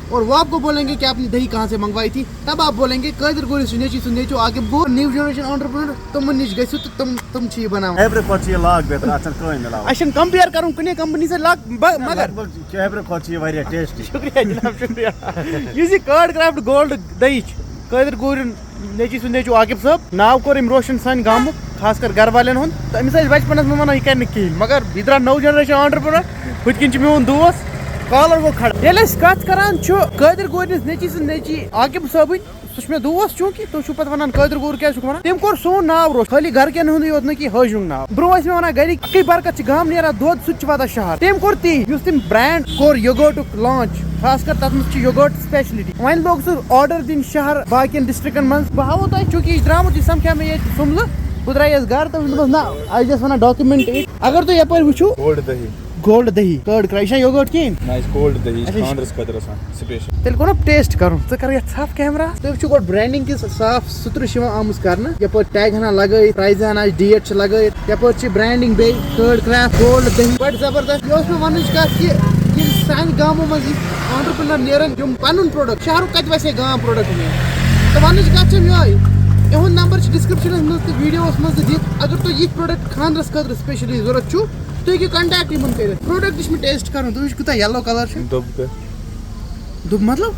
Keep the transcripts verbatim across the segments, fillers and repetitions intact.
اور وہ آپ کو بولیں گے کہ آپ نے دہی کہاں سے منگوائی تھی، تب آپ بولیں گے قادر گوری سُنیچی سُنیچو عاقب گور نیو جنریشن آنٹرپرنر، تِمن نِش گٔژھِو تہٕ تِم تِم چھِ یہِ بناوان۔ خیبرٕ کھۄتہٕ چھِ یہِ لاکھ بہتر، اَتھ چھَنہٕ کٕہٕنۍ مِلاوَٹ۔ اَسہِ چھَنہٕ کمپیر کرُن کُنے کمپنی سۭتۍ، لگ بھگ، مگر لگ بھگ چھِ خیبرٕ کھۄتہٕ چھِ یہِ واریاہ ٹیسٹی۔ شُکریہ جناب، شُکریہ۔ یُس یہِ کارڈ کرافٹ گولڈ دہی چھِ، قادر گورِن نیٚچی سُنٛد نیٚچوٗ عاقب صٲب، ناو کوٚر أمۍ روشن سانہِ گامُک، خاص کر گرٕ والٮ۪ن ہُنٛد۔ تہٕ أمِس ٲسۍ بچپنس منٛز ونان، یہِ کرِ نہٕ کِہیٖنۍ، مگر یہِ درٛاو نٔو جنریشن آنٹرپرنر۔ ہُتھ کٔنۍ چھُ میون دوس، کالر گوٚو کھڑا۔ ییٚلہِ أسۍ کتھ کران چھِ قٲدر گورِنِس نیٚچی سٕنٛز نیٚچی عاقب صٲبٕنۍ، سُہ چھُ مےٚ دوس، چوٗنٛکہِ تُہۍ چھِو پتہٕ ونان قٲدر گور کیٛازِ چھُکھ ونان؟ تٔمۍ کوٚر سون ناو روشن، خٲلی گرکٮ۪ن ہُنٛدُے یوت نہٕ کینٛہہ، حٲجِنُک ناو۔ برٛونٛہہ ٲسۍ مےٚ ونان گرِکۍ، اَکٕے برکت چھِ گام نیران دۄد، سُہ تہِ چھُ واتان شہر۔ تٔمۍ کوٚر تی، یُس تٔمۍ برانڈ کوٚر یوگٲٹُک لانچ، خاص کر تتھ منٛز چھِ یوگٲٹ سپیشلٹی۔ وۄنۍ لوگ سُہ آرڈر دِنۍ شہر باقین ڈسٹرکٹن منٛز۔ بہٕ ہاوو تۄہہِ، چوٗنٛکہِ یہِ چھُ درٛامُت، یہِ سمکھیو مےٚ ییٚتہِ سُملہٕ، بہٕ درٛایس گرٕ تہٕ مےٚ دوٚپمس، نہ، اَسہِ گژھِ ونان ڈاکیومینٹ۔ اگر تُہۍ یپٲرۍ وٕچھِو، گولڈ دہی۔ گولڈ دہی، کٲڑ کرٛاے، یہِ چھا یوگٲٹ کِہیٖنۍ؟ نہ، یہِ چھِ کولڈ دہی، یہِ چھِ اچھا، یہِ چھِ خانٛدرَس خٲطرٕ آسان سپیشل۔ تیٚلہِ گوٚو نا ٹیسٹ کَرُن؟ ژٕ کَر یَتھ ژھَپھ کیمرا۔ تُہۍ وٕچھِو گۄڈٕ برانڈِنٛگ کِژھ صاف سُترٕ چھِ یِوان آمٕژ کَرنہٕ۔ یَپٲرۍ ٹیگ ہنا لَگٲیِتھ، پرٛایزِ ہنا ڈیٹ چھِ لَگٲیِتھ۔ یَپٲرۍ چھِ برانڈِنٛگ بیٚیہِ کٲڑ کرٛافٹ گولڈ دہی۔ بَڑٕ زبردست۔ یہِ اوس مےٚ وَننٕچ کَتھ کہِ یِم سانہِ گامو منٛز یِم آنٹرپرنر نیرَن، یِم پَنُن پروڈکٹ، شہرُک کَتہِ وَسہِ ہے گام پروڈکٹ نیرِ؟ تہٕ وَننٕچ کَتھ چھَم یِہوٚے، یِہُنٛد نمبر چھِ ڈسکرپشنَس منٛز تہٕ ویٖڈیوَس منٛز تہِ دِتھ۔ اگر تُہۍ یِتھۍ پروڈکٹ خانٛدرَس خٲطرٕ سپیشلی ضوٚرَتھ چھُو، تُہۍ ہیٚکِو contact یِمن کٔرِتھ۔ پروڈکٹ چھُ مےٚ ٹیسٹ کرُن، تُہۍ وٕچھِو کوٗتاہ یَلو کلر چھُ۔ دُبہٕ۔ دُبہٕ مطلب؟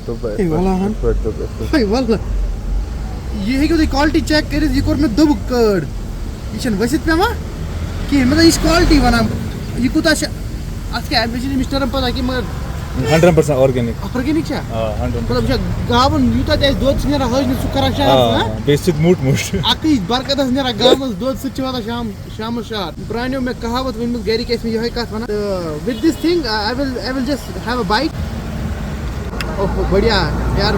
دُبہٕ ہے، وَلہ ہن۔ یِتھ پٲٹھۍ دُبہٕ، یِتھ پٲٹھۍ۔ ہے، وَلہ۔ یہِ ہیٚکِو تُہۍ quality check کٔرِتھ، یہِ کوٚر مےٚ دُبہٕ کٲڑ۔ یہِ چھَنہٕ ؤسِتھ پٮ۪وان کِہیٖنۍ، مطلب، یہِ چھِ quality وَنان۔ یہِ کوٗتاہ چھِ، اَتھ کیٛاہ، مےٚ چھِنہٕ اَمِچ term پَتہ کینٛہہ، مگر ہنڈرڈ پٔرسنٹ organic۔ Organic چھا؟ آ، ہنڈرڈ پٔرسنٹ۔ مطلب، یہِ چھا گاوُن، یوٗتاہ تہِ اَسہِ دۄد چھُ نیران، حٲج نہٕ سُہ کران شہرَس آ، منٛز، ہا؟ بیٚیہِ چھِ سُہ تہِ موٚٹ موٚٹ۔ اَکٕے برکت ٲس نیران گامَس دۄد، سُہ تہِ چھِ واتان شام۔ شامس شاد۔ پرانیو مےٚ کہاوت ؤنمٕژ، گرِکۍ ٲسۍ مےٚ یِہوٚے کَتھ وَنان۔ تہٕ with this thing, I will, I will just have a bite. اوہ، بڑھیا یار،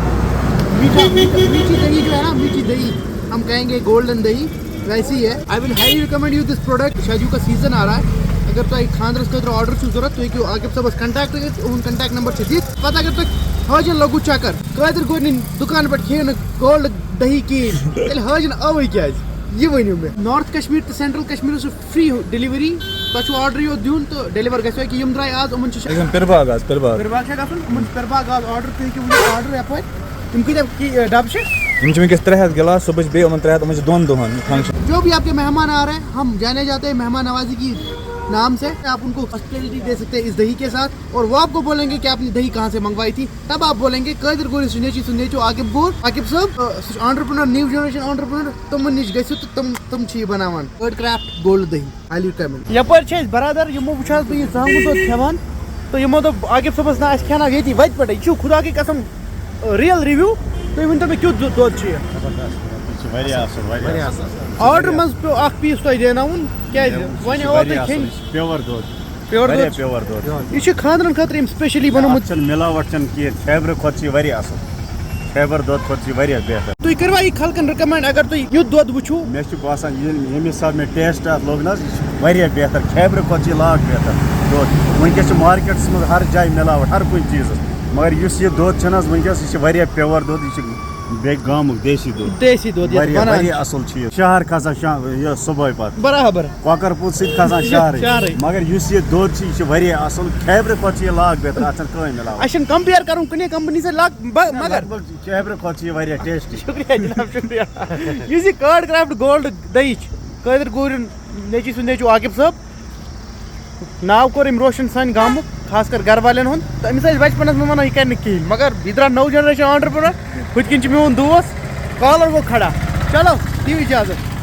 میٹھا، میٹھا، میٹھی دہی جو ہے نا، میٹھی دہی، ہم کہیں گے گولڈن دہی، ویسی ہی ہے۔ I will highly recommend you this product. شادیوں کا سیزن آ رہا ہے، اگر تۄہہِ خانٛدرس خٲطرٕ آرڈر چھُو ضوٚرَتھ، تُہۍ ہیٚکِو عاقب صٲبس contact کٔرِتھ، یِہُنٛد contact number چھُ دِتھ۔ پتہٕ اگر تۄہہِ حٲجن لوٚگوُ چکر، قٲدر گوٚو نہٕ دُکان پٮ۪ٹھ کھیٚیِو نہٕ گولڈ دہی کِہیٖنۍ، تیٚلہِ حٲجن آوٕے کیٛازِ؟ یہِ ؤنِو مےٚ۔ نارتھ کشمیر تہٕ سینٹرل کشمیرس چھُ free delivery، تۄہہِ چھُو آرڈر یوت دیُن تہٕ deliver گژھِ۔ یہِ کِم درٛاے آز، یِمن چھِ شا-، یِم پِرباگ آز، پِرباگ۔ پِرباگ چھا گژھُن؟ یِمن چھِ پِرباگ آز آرڈر، تُہۍ ہیٚکِو وٕنہِ آرڈر یپٲرۍ۔ یِم کۭتیٛاہ کی-، ڈبہٕ چھِ؟ یِم چھِ وٕنکیٚس ترٛےٚ ہَتھ گِلاس، صُبحس بیٚیہِ یِمن ترٛےٚ ہَتھ، یِمن چھِ دۄن دۄہن یہِ function۔ جو بھی آپ کے مہمان آ رہے ہیں، ہم جانے جاتے ہیں مہمان نوازی کی نام سے۔ آپ ان کو ہاسپٹلٹی دے سکتے ہیں اس دہی کے ساتھ، اور وہ آپ کو بولیں گے کہ آپ نے دہی کہاں سے منگوائی تھی۔ تب آپ بولیں گے قادر گوری سُنیچی سُنیچو عاقب گور، عاقب صٲب، آ، سُہ چھُ entrepreneur، new generation entrepreneur، تِمن نِش گٔژھِو تہٕ تِم، تِم چھِ یہِ بناوان۔ کٲڑ کرافٹ گولڈ دہی، highly recommend۔ یپٲرۍ چھِ أسۍ برادر، یِمو وٕچھ حظ بہٕ یہِ زامُت دۄد کھٮ۪وان، تہٕ یِمو دوٚپ، عاقب صٲبس، نہ، اَسہِ کھٮ۪ناو ییٚتی وَتہِ پٮ۪ٹھٕے۔ یہِ چھُ خدا کی قسم، آ، real review۔ تُہۍ ؤنۍتو مےٚ، کیُتھ دۄ-، دۄد چھُ یہِ؟ زبردست، یہِ چھُ واریاہ اَصٕل، واریاہ اَصٕل۔ آرڈر منٛز پیوٚو اَکھ piece تۄہہِ دیٛاوناوُن، کیٛازِ؟ یہِ چھُ وۄنۍ ٲو واریاہ تۄہہِ اَصٕل، کھیٚنۍ۔ یہِ چھُ pure دۄد۔ Pure واریاہ دۄد۔ Pure دۄد۔ یہِ چھُ خانٛدرَن خٲطرٕ أمۍ specially بَنومُت۔ اَتھ چھَنہٕ مِلاوَٹھ چھَنہٕ کِہیٖنۍ، خیبرٕ کھۄتہٕ چھِ یہِ واریاہ اَصٕل، خیبر دۄد کھۄتہٕ چھِ یہِ واریاہ بہتر۔ تُہۍ کٔروا یہِ خلقَن recommend، اگر تُہۍ یُتھ دۄد وٕچھِو؟ مےٚ چھُ باسان، ییٚلہِ، ییٚمہِ حساب مےٚ taste اَتھ لوٚگ نہ حظ، یہِ چھُ واریاہ بہتر، خیبرٕ کھۄتہٕ چھِ یہِ لاکھ بہتر دۄد۔ وٕنکیٚس چھِ مارکیٹَس منٛز ہر جایہِ مِلاوَٹھ، ہر کُنہِ چیٖزَس، مگر یُس یہِ دۄد چھُنہٕ حظ وٕنکیٚس، یہِ چھِ واریاہ pure دۄد، یہِ چھِ بیٚیہِ گامُک دیسی دۄد۔ دیسی دۄد یَتھ واریاہ، وَنان واریاہ چھِ۔ اَصٕل چھِ یہِ۔ شہر کھسان شا-، یہِ صُبحٲے پَتہٕ۔ برابر۔ کۄکَر پوٗت سۭتۍ کھسان شہرٕے۔ شہرٕے۔ مگر یُس یہِ دۄد چھُ، یہِ چھُ واریاہ اَصٕل۔ خیبرٕ کھۄتہٕ چھُ یہِ لاکھ بہتر، اَتھ چھَنہٕ کٕہٕنۍ مِلاوَٹ۔ اَسہِ چھَنہٕ compare کَرُن کُنے کمپنی سۭتۍ، لگ بھگ، مگر لگ بھگ خیبرٕ کھۄتہٕ چھُ یہِ واریاہ tasty۔ شُکریہ جناب، شُکریہ۔ یُس یہِ کٲڑ کرافٹ گولڈ دٔہی چھِ، قٲدر گوٗرِن نیٚچی سُنٛد نیٚچوٗ عاقب صٲب، ناو کوٚر أمۍ روشن سانہِ گامُک، خاص کر گرٕ والٮ۪ن ہُنٛد۔ تہٕ أمِس ٲسۍ بچپنس منٛز ونان، یہِ کرِ نہٕ کِہینۍ، مگر یہِ درٛاو نٔو generation entrepreneur۔ ہُتھ کِنۍ چھُ میون دوس، کالر گوٚو کھڑا۔ چلو، دِیِو اجازت۔